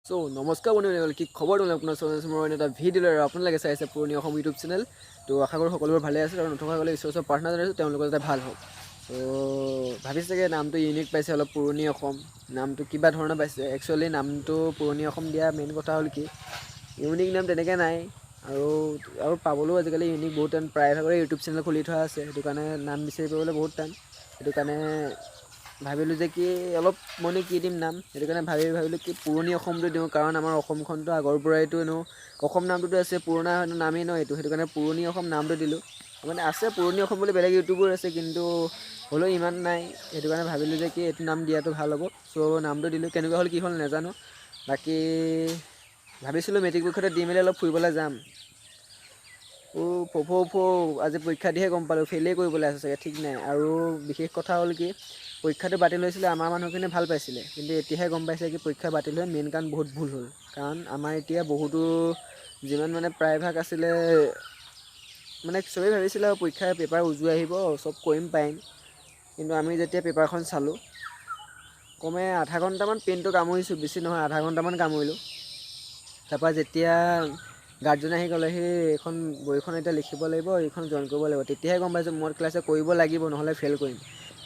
চ' নমস্কাৰ বন্ধুসকল, কি খবৰ তোমালোক? আপোনাৰ চোৱা মোৰ অন্য এটা ভিডিঅ' আৰু আপোনালোকে চাই আছে পুৰণি অসম ইউটিউব চেনেল। তো আশা কৰোঁ সকলোবোৰ ভালে আছে আৰু নথকাসকলে ঈশ্বৰৰ ওচৰত প্ৰাৰ্থনা জনাইছোঁ তেওঁলোকৰ যাতে ভাল হওক। চ' ভাবিছে চাগে নামটো ইউনিক পাইছে অলপ, পুৰণি অসম নামটো কিবা ধৰণৰ পাইছে। একচুৱেলি নামটো পুৰণি অসম দিয়া মেইন কথা হ'ল কি, ইউনিক নাম তেনেকৈ নাই আৰু আৰু পাবলৈও আজিকালি ইউনিক বহুত টান। প্ৰায়ভাগৰে ইউটিউব চেনেল খুলি থোৱা আছে, সেইটো কাৰণে নাম বিচাৰি পাবলৈ বহুত টান। সেইটো কাৰণে ভাবিলোঁ যে কি অলপ মইনো কি দিম নাম, সেইটো কাৰণে ভাবিলোঁ কি পুৰণি অসমটো দিওঁ, কাৰণ আমাৰ অসমখনতো আগৰ পৰাইতো এনেও অসম নামটোতো আছে, পুৰণা নামেই ন এইটো, সেইটো কাৰণে পুৰণি অসম নামটো দিলোঁ। মানে আছে পুৰণি অসম বুলি বেলেগ ইউটিউবাৰ আছে, কিন্তু হ'লেও ইমান নাই, সেইটো কাৰণে ভাবিলোঁ যে কি এইটো নাম দিয়াটো ভাল হ'ব। চ' নামটো দিলোঁ, কেনেকুৱা হ'ল কি হ'ল নাজানো। বাকী ভাবিছিলোঁ মেট্ৰিক পৰীক্ষাটো দি মেলি অলপ ফুৰিবলৈ যাম। অ' ফ ফ আজি পৰীক্ষা দিহে গম পালোঁ ফেইলেই কৰিবলৈ আছে চাগে, ঠিক নাই। আৰু বিশেষ কথা হ'ল কি, পৰীক্ষাটো বাতিল হৈছিলে, আমাৰ মানুহখিনিয়ে ভাল পাইছিলে, কিন্তু এতিয়াহে গম পাইছে কি পৰীক্ষা বাতিল হৈ মেইন কাৰণ বহুত ভুল হ'ল। কাৰণ আমাৰ এতিয়া বহুতো যিমান মানে প্ৰায়ভাগ আছিলে, মানে চবেই ভাবিছিলে আৰু পৰীক্ষাৰ পেপাৰ উজু আহিব, চব কৰিম পাৰিম। কিন্তু আমি যেতিয়া পেপাৰখন চালোঁ, কমে আধা ঘণ্টামান পেনটো কামুৰিছোঁ, বেছি নহয় আধা ঘণ্টামান কামুৰিলোঁ। তাৰপৰা যেতিয়া গাৰ্জেনে আহি ক'লে সেই এইখন বহীখন এতিয়া লিখিব লাগিব, এইখন জইন কৰিব লাগিব, তেতিয়াহে গম পাইছোঁ মই ক্লাছে কৰিব লাগিব, নহ'লে ফেইল কৰিম।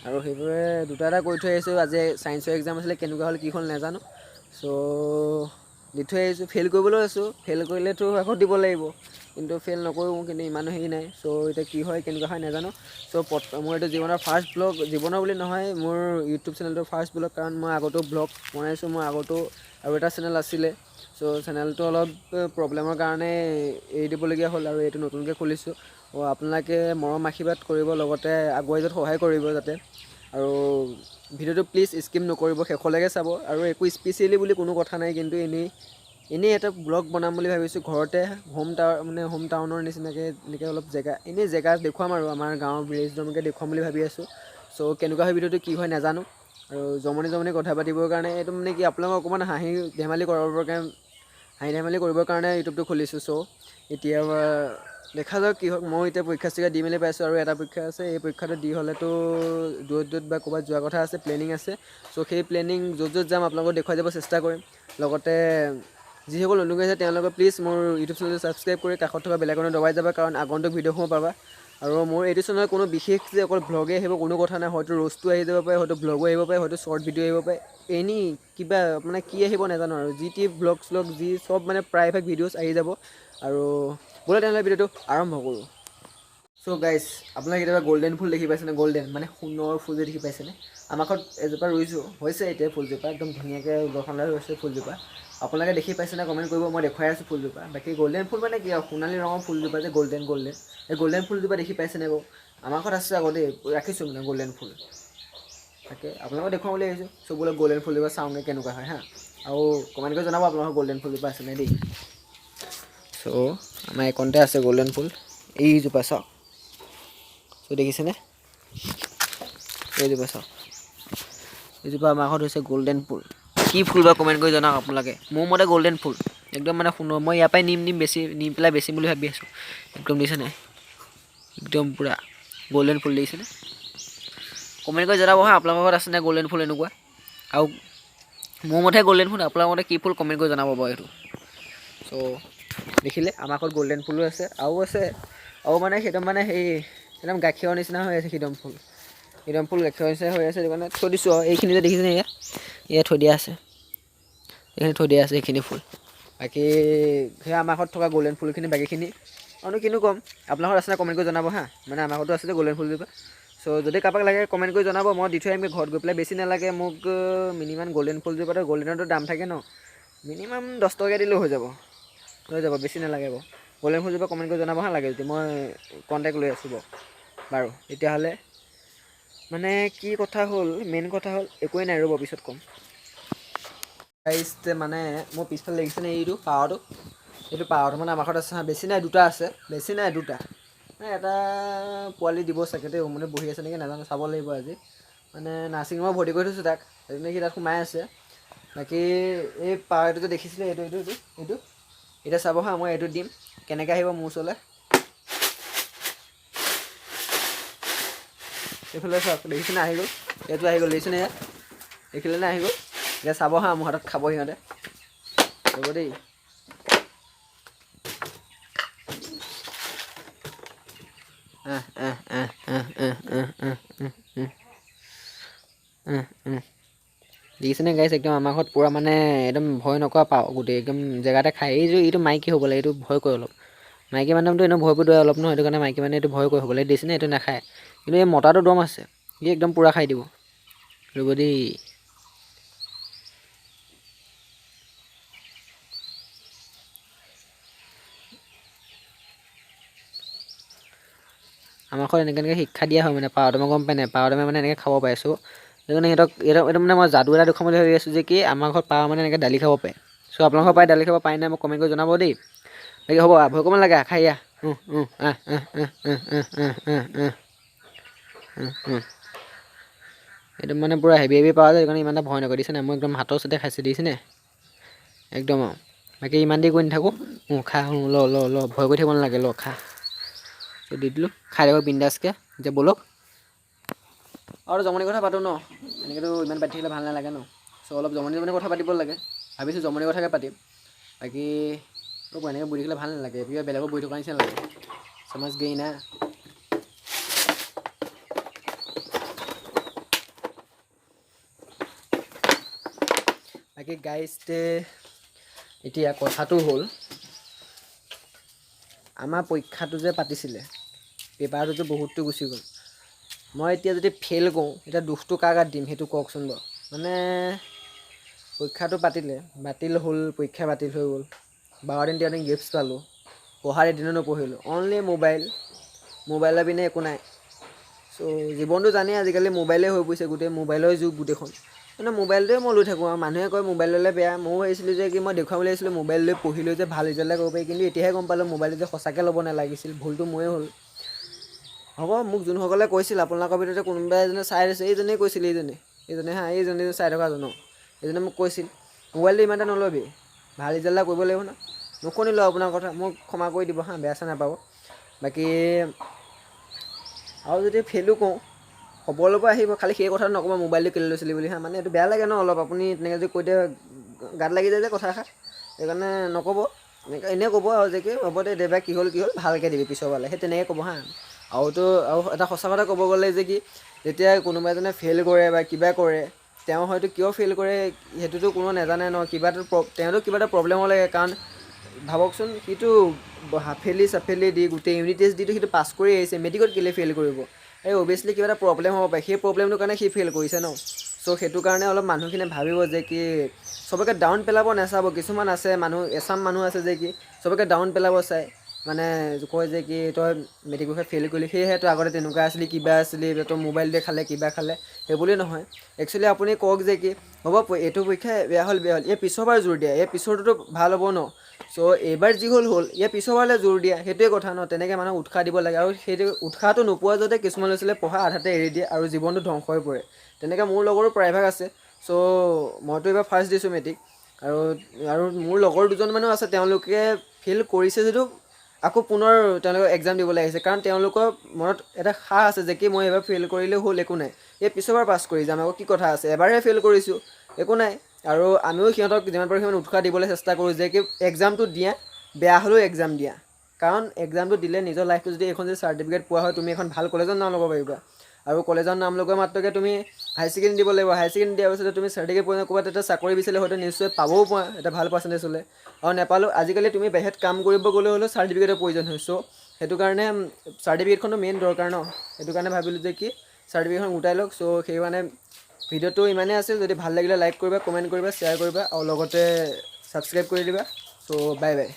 আৰু সেইবাবে দুটা এটা কৰি থৈ আহিছোঁ। আজি ছায়েন্সৰ এক্সাম আছিলে, কেনেকুৱা হ'ল কি হ'ল নাজানো। চ' দি থৈ আহিছোঁ, ফেইল কৰিবলৈও আছোঁ, ফেইল কৰিলেতো আকৌ দিব লাগিব, কিন্তু ফেইল নকৰোঁ, কিন্তু ইমানো হেৰি নাই। চ' এতিয়া কি হয় কেনেকুৱা হয় নাজানো। চ' মোৰ এইটো জীৱনৰ ফাৰ্ষ্ট ব্লগ, জীৱনৰ বুলি নহয়, মোৰ ইউটিউব চেনেলটোৰ ফাৰ্ষ্ট ব্লগ, কাৰণ মই আগতেও ব্লগ বনাইছোঁ, মোৰ আগতেও আৰু এটা চেনেল আছিলে। চ' চেনেলটো অলপ প্ৰব্লেমৰ কাৰণে এৰি দিবলগীয়া হ'ল আৰু এইটো নতুনকৈ খুলিছোঁ। আপোনালোকে মৰম আশীৰ্বাদ কৰিব, লগতে আগুৱাই যোৱাত সহায় কৰিব যাতে। আৰু ভিডিঅ'টো প্লিজ স্কিপ নকৰিব, শেষলৈকে চাব। আৰু একো স্পেচিয়েলি বুলি কোনো কথা নাই, কিন্তু এনেই এনেই এটা ব্লগ বনাম বুলি ভাবিছোঁ ঘৰতে, হোম টাৱাৰ মানে হোম টাউনৰ নিচিনাকৈ এনেকৈ অলপ জেগা, এনেই জেগা দেখুৱাম আৰু আমাৰ গাঁৱৰ ভিলেজদমকে দেখুৱাম বুলি ভাবি আছোঁ। চ' কেনেকুৱা হয় ভিডিঅ'টো কি হয় নাজানো। আৰু জমনি জমনি কথা পাতিবৰ কাৰণে এইটো মানে কি আপোনালোকক অকণমান হাঁহি ধেমালি কৰাবৰ কাৰণে, হাঁহি ধেমালি কৰিবৰ কাৰণে ইউটিউবটো খুলিছোঁ। চ' এতিয়া দেখা যাওক কি হওক। মই এতিয়া পৰীক্ষা চৰীক্ষা দি মেলি পাইছোঁ আৰু এটা পৰীক্ষা আছে, এই পৰীক্ষাটো দি হ'লেতো য'ত য'ত বা ক'ৰবাত যোৱা কথা আছে, প্লেনিং আছে। চ' সেই প্লেনিং য'ত য'ত যাম আপোনালোকক দেখুৱাই যাব চেষ্টা কৰিম। লগতে যিসকল নতুনকৈ আছে তেওঁলোকে প্লিজ মোৰ ইউটিউব চেনেলটো ছাবস্ক্ৰাইব কৰি কাষত থকা বেল আইকনটো দবাই যাবা, কাৰণ আগন্তুক ভিডিঅ'সমূহ পাবা। আৰু মোৰ এইটো চেনেলত কোনো বিশেষ যে অকল ভ্লগেই আহিব কোনো কথা নাই, হয়তো ৰ'ষ্টো আহি যাব পাৰে, হয়তো ভ্লগো আহিব পাৰে, হয়তো শ্বৰ্ট ভিডিঅ' আহিব পাৰে, এনি কিবা মানে কি আহিব নাজানো। আৰু যি টি ভ্লগ শ্লগ যি চব মানে প্ৰায়ভাগ ভিডিঅ'ছ আহি যাব। আৰু ব'লা তেনেহ'লে ভিডিঅ'টো আৰম্ভ কৰোঁ। চ' গাইজ, আপোনালোকে কেতিয়াবা গ'ল্ডেন ফুল দেখি পাইছেনে? গ'ল্ডেন মানে সোণৰ ফুল যে দেখি পাইছেনে? আমাৰ ঘৰত এজোপা ৰুইছোঁ, হৈছে এতিয়া ফুলজোপা একদম ধুনীয়াকৈ লখলাই হৈছে ফুলজোপা। আপোনালোকে দেখি পাইছেনে কমেণ্ট কৰিব, মই দেখুৱাই আছোঁ ফুলজোপা। বাকী গ'ল্ডেন ফুল মানে কি আৰু, সোণালী ৰঙৰ ফুলজোপা যে গ'ল্ডেন গ'ল্ডেন, এই গ'ল্ডেন ফুলজোপা দেখি পাইছেনে বাৰু? আমাৰ ঘৰত আছে আকৌ দেই, ৰাখিছোঁ মানে গ'ল্ডেন ফুল, তাকে আপোনালোকক দেখুৱাম বুলি আহিছোঁ। চ' বোলে গ'ল্ডেন ফুলজোপা চাওঁগৈ কেনেকুৱা হয় হা, আৰু কমেণ্ট কৰি জনাব আপোনালোকৰ গ'ল্ডেন ফুলজোপা আছেনে দেই। চ' আমাৰ এইকণতে আছে গ'ল্ডেন ফুল, এইজোপা চাওক। চ' দেখিছেনে এইজোপা চাওক, এইজোপা আমাৰ ঘৰত হৈছে গ'ল্ডেন ফুল। কি ফুল বা কমেণ্ট কৰি জনাওক আপোনালোকে। মোৰ মতে গ'ল্ডেন ফুল একদম মানে সোণৰ। মই ইয়াৰ পৰাই নিম নিম বেছি নি পেলাই বেচিম বুলি ভাবি আছোঁ। একদম দেখিছেনে একদম পূৰা গ'ল্ডেন ফুল দেখিছেনে? কমেণ্ট কৰি জনাব হা, আপোনালোকৰ ঘৰত আছেনে গ'ল্ডেন ফুল এনেকুৱা? আৰু মোৰ মতে গ'ল্ডেন ফুল, আপোনালোকৰ মতে কি ফুল কমেণ্ট কৰি জনাব বাৰু এইটো। চ' দেখিলে আমাৰ ঘৰত গ'ল্ডেন ফুলো আছে আৰু আছে আৰু মানে সেইটো মানে সেই একদম গাখীৰৰ নিচিনা হৈ আছে, সিদম ফুল, একদম ফুল গাখীৰৰ নিচিনা হৈ আছে, সেইটো কাৰণে থৈ দিছোঁ। আৰু এইখিনি যে দেখিছেনে এয়া, এয়া থৈ দিয়া আছে, এইখিনি থৈ দিয়া আছে এইখিনি ফুল। বাকী সেয়া আমাৰ ঘৰত থকা গ'ল্ডেন ফুলখিনি, বাকীখিনি আৰুনো কিনো ক'ম। আপোনাৰ ঘৰত আছেনে কমেণ্ট কৰি জনাব হা, মানে আমাৰ ঘৰতো আছে যে গ'ল্ডেন ফুলজোপা। চ' যদি কাৰোবাক লাগে কমেণ্ট কৰি জনাব, মই দি থৈ আহিমগৈ ঘৰত গৈ পেলাই। বেছি নালাগে মোক, মিনিমাম গ'ল্ডেন ফুলজোপাটো গ'ল্ডেনতো দাম থাকে ন, মিনিমাম 10 টকীয়া দিলেও হৈ যাব, হৈ যাব, বেছি নালাগে বাৰু। গ'ল্ডেন ফুলজোপা কমেণ্ট কৰি জনাব হা, লাগে যদি মই কণ্টেক্ট লৈ আছোঁ বাৰু। বাৰু তেতিয়াহ'লে মানে কি কথা হ'ল, মেইন কথা হ'ল একোৱেই নাই, ৰ'ব পিছত ক'ম। গাইজ মানে মোৰ পিছফালে দেখিছেনে এইটো পাৰটো, এইটো পাৰটো মানে আমাৰ ঘৰত আছে হা, বেছি নাই দুটা আছে, বেছি নাই দুটা, মানে এটা পোৱালি দিব চাগে দেই, মানে বহি আছে নেকি নাজানো, চাব লাগিব আজি। মানে নাৰ্ছিং ৰুমত ভৰ্তি কৰি থৈছোঁ তাক, সেইটো সি তাত সোমাই আছে। বাকী এই পাৰটো যে দেখিছিলে এইটো এইটো এইটো এইটো এতিয়া চাব হা, মই এইটো দিম কেনেকৈ আহিব মোৰ ওচৰলৈ। এইফালে চাওক, দেখিছেনে আহি গ'ল, এইটো আহি গ'ল, দেখিছেনে ইয়াত দেখিলেনে আহি গ'ল। এতিয়া চাব হা, মোৰ হাতত খাব সিহঁতে। ৰ'ব দেই। আহ আহ আহ আহ আহ আহ আহ আহ আহ আহ। দেখিছেনে গাইছ, একদম আমাৰ ঘৰত পূৰা মানে একদম ভয় নকৰা পাওঁ গোটেই একদম জেগাতে খায়। এই যে এইটো মাইকী হ'ব লাগে, এইটো ভয় কৰে অলপ। মাইকী মানুহটো এনেও ভয় কৰি অলপ নহয়, সেইটো কাৰণে মাইকী মানুহে এইটো ভয় কৰে হ'ব লাগে। দেখিছেনে, এইটো নাখায়, কিন্তু এই মতাটো দম আছে, সি একদম পূৰা খাই দিব। ৰ'ব দেই। আমাৰ ঘৰত এনেকৈ এনেকৈ শিক্ষা দিয়া হয় মানে পাৰদমে গম পায় নাই, পাৰদমে মানে এনেকৈ খাব পাৰে। চ' সেইকাৰণে সিহঁতক এইটো মানে মই যাদু এটা দেখুৱাম বুলি ভাবি আছোঁ যে কি আমাৰ ঘৰত পাৰ মানে এনেকৈ দালি খাব পাৰে। চ' আপোনালোকৰ পাই দালি খাব পাৰে নাই, মোক কমেণ্ট কৰি জনাব দেই। বাকী হ'ব, ভয় কৰিব নালাগে, খাই আহ। আহ আহ আহ আহ আহ আহ আহ আহ। এইটো মানে পূৰা হেভি হেভি পাৰ যায়, সেইকাৰণে ইমান এটা ভয় নকৰে। দিছে নাই, মই একদম হাতৰ ওচৰতে খাইছে, দিছেনে একদম আৰু। বাকী ইমান দেৰি কৰি নাথাকোঁ। খা, ল ল ল, ভয় কৰি থাকিব নালাগে, ল খা। চ' দি দিলোঁ, খাই থাকক বিন্দাছকৈ। এতিয়া ব'লক আৰু জমনি কথা পাতোঁ ন, এনেকৈতো ইমান পাতি থাকিলে ভাল নালাগে ন। চ' অলপ জমনি জমনি কথা পাতিব লাগে, ভাবিছোঁ জমনি কথাকে পাতিম। বাকী ৰ'ব, এনেকৈ বহি থাকিলে ভাল নালাগে, কিবা বেলেগক বহি থকা নিচিনা লাগে। সমাজ গেই না। বাকী গাইজ, এতিয়া কথাটো হ'ল, আমাৰ পৰীক্ষাটো যে পাতিছিলে, পেপাৰটোতো বহুতটো গুচি গ'ল। মই এতিয়া যদি ফেইল কৰোঁ, এতিয়া দুখটো কাৰ গাত দিম সেইটো কওকচোন বাৰু। মানে পৰীক্ষাটো পাতিলে, বাতিল হ'ল, পৰীক্ষা বাতিল হৈ গ'ল। 12 দিন 13 দিন গিফ্টছ পালোঁ, পঢ়াৰ এদিনো নপঢ়িলোঁ, অনলি মোবাইল, মোবাইলৰ পিনে একো নাই। চ' জীৱনটো জানেই আজিকালি মোবাইলে হৈ পৰিছে, গোটেই মোবাইলৰ যুগ গোটেইখন। মানে মোবাইলটোৱে মই লৈ থাকোঁ আৰু মানুহে কয় মোবাইল ল'লে বেয়া। ময়ো ভাবিছিলোঁ যে কি মই দেখুৱাম বুলি ভাবিছিলোঁ মোবাইল লৈ পঢ়িলেও যে ভাল ৰিজাল্ট এটা কৰিব পাৰি, কিন্তু এতিয়াহে গম পালোঁ মোবাইলটো যে সঁচাকৈ ল'ব নালাগিছিল, ভুলটো মোৰে হ'ল। হ'ব, মোক যোনসকলে কৈছিল, আপোনালোকৰ ভিতৰতে কোনোবা এজনে চাই আছে, এইজনেই কৈছিল, এইজনে হা, এইজনে চাই থকা জনো, এইজনে মোক কৈছিল মোবাইলটো ইমান এটা নল'বি, ভাল ৰিজাল্ট এটা কৰিব লাগিব ন। নুশুনিলোঁ আপোনাৰ কথা, মোক ক্ষমা কৰি দিব হা, বেয়া চেয়া নাপাব। বাকী আৰু যদি ফেইলো কৰোঁ, খবৰ ল'ব আহিব, খালি সেই কথাটো নক'ব মোবাইলটো কেলৈ লৈছিলি বুলি হা, মানে এইটো বেয়া লাগে ন অলপ, আপুনি তেনেকৈ যদি কৈ দিয়ে গাত লাগি যায় যে কথাষাৰ, সেইকাৰণে নক'ব। এনেকৈ এনেই ক'ব আৰু যে কি হ'ব দে দেবা, কি হ'ল কি হ'ল, ভালকৈ দিবি পিছৰ বাৰলৈ, সেই তেনেকৈ ক'ব হা। আৰুতো আৰু এটা সঁচা কথা ক'ব গ'লে যে কি যেতিয়া কোনোবা এজনে ফেইল কৰে বা কিবা কৰে, তেওঁ হয়তো কিয় ফেইল কৰে সেইটোতো কোনো নাজানে ন, কিবা এটা তেওঁতো কিবা এটা প্ৰব্লেম হ'ব লাগে। কাৰণ ভাবকচোন, সিটো হাফেলি চাফেলি দি গোটেই ইউনিট টেষ্ট দিটো সিটো পাছ কৰি আহিছে, মেট্ৰিকত কেলৈ ফেইল কৰিব? এই অভিয়াছলি কিবা এটা প্ৰব্লেম হ'ব পাৰে, সেই প্ৰব্লেমটোৰ কাৰণে সি ফেইল কৰিছে ন। চ' সেইটো কাৰণে অলপ মানুহখিনিয়ে ভাবিব যে কি চবকে ডাউন পেলাব নাচাব। কিছুমান আছে মানুহ, এচাম মানুহ আছে যে কি চবকে ডাউন পেলাব চায়, মানে কয় যে কি তই মেট্ৰিক পৰীক্ষাত ফেইল কৰিলি, সেয়েহে তই আগতে তেনেকুৱা আছিলি, কিবা আছিলি, তই মোবাইল দিয়ে খালে, কিবা খালে, সেইবুলি নহয়। একচুৱেলি আপুনি কওক যে কি হ'ব, এইটো পৰীক্ষা বেয়া হ'ল, বেয়া হ'ল, ইয়াৰ পিছৰবাৰ জোৰ দিয়া, ইয়াৰ পিছৰটোতো ভাল হ'ব ন। চ' এইবাৰ যি হ'ল হ'ল, ইয়াৰ পিছৰবাৰলৈ জোৰ দিয়া, সেইটোৱে কথা ন। তেনেকৈ মানুহক উৎসাহ দিব লাগে, আৰু সেইটো উৎসাহটো নোপোৱা য'তে কিছুমান ল'ৰা ছোৱালীয়ে পঢ়া আধাতে এৰি দিয়ে আৰু জীৱনটো ধ্বংস হৈ পৰে। তেনেকৈ মোৰ লগৰো প্ৰায়ভাগ আছে। চ' মইতো এইবাৰ ফাৰ্ষ্ট দিছোঁ মেট্ৰিক, আৰু মোৰ লগৰ দুজনমানো আছে, তেওঁলোকে ফেইল কৰিছে যদিও আকৌ পুনৰ তেওঁলোকে এক্সাম দিবলৈ আহিছে, কাৰণ তেওঁলোকৰ মনত এটা সাহ আছে যে কি মই এইবাৰ ফেইল কৰিলেও হ'ল, একো নাই, এই পিছৰবাৰ পাছ কৰি যাম, আকৌ কি কথা আছে, এবাৰহে ফেইল কৰিছোঁ, একো নাই। আৰু আমিও সিহঁতক যিমান পাৰোঁ সিমান উৎসাহ দিবলৈ চেষ্টা কৰোঁ যে কি এক্সামটো দিয়া, বেয়া হ'লেও এক্সাম দিয়া, কাৰণ এক্সামটো দিলে নিজৰ লাইফটো যদি এইখন যদি চাৰ্টিফিকেট পোৱা হয়, তুমি এখন ভাল কলেজত নাম ল'ব পাৰিবা। আৰু কলেজত নাম লগোৱা মাত্ৰকে তুমি হায়াৰ ছেকেণ্ডেৰী দিব লাগিব, হায়াৰ ছেকেণ্ডেৰী দিয়াৰ পিছতে তুমি চাৰ্টিফিকেট পোৱা, ক'ৰবাত এটা চাকৰি বিচাৰিলে হয়তো নিশ্চয় পাবও পোৱা এটা ভাল পাৰ্চেণ্টেজ হ'লে, আৰু নাপালেও আজিকালি তুমি বাহিৰত কাম কৰিব গ'লে হ'লেও চাৰ্টিফিকেটৰ প্ৰয়োজন হয়। চ' সেইটো কাৰণে চাৰ্টিফিকেটখনো মেইন দৰকাৰ ন, সেইটো কাৰণে ভাবিলোঁ যে কি চাৰ্টিফিকেটখন গোটাই লওক। চ' সেইকাৰণে ভিডিঅ'টো ইমানেই আছিল, যদি ভাল লাগিলে লাইক কৰিবা, কমেণ্ট কৰিবা, শ্বেয়াৰ কৰিবা, আৰু লগতে ছাবস্ক্ৰাইব কৰি দিবা। চ' বাই বাই।